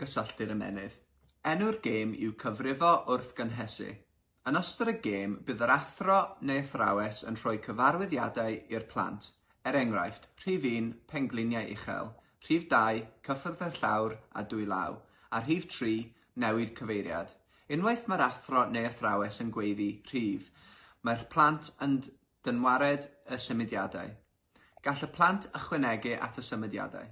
ymgysylltu'r ymennydd. Enw'r gêm yw Cyfrifo wrth gynhesu. Yn ystod y gêm, bydd yr athro neu athrawes yn rhoi cyfarwyddiadau i'r plant, er enghraifft, rhif un, pengliniau uchel, rhif 2, cyffwrdd â'r llawr a dwylaw, a rhif 3, newid cyfeiriad. Unwaith mae'r athro neu athrawes yn gweiddi 'rhif', mae'r plant yn dynwared y symudiadau. Gall y plant ychwanegu at y symudiadau.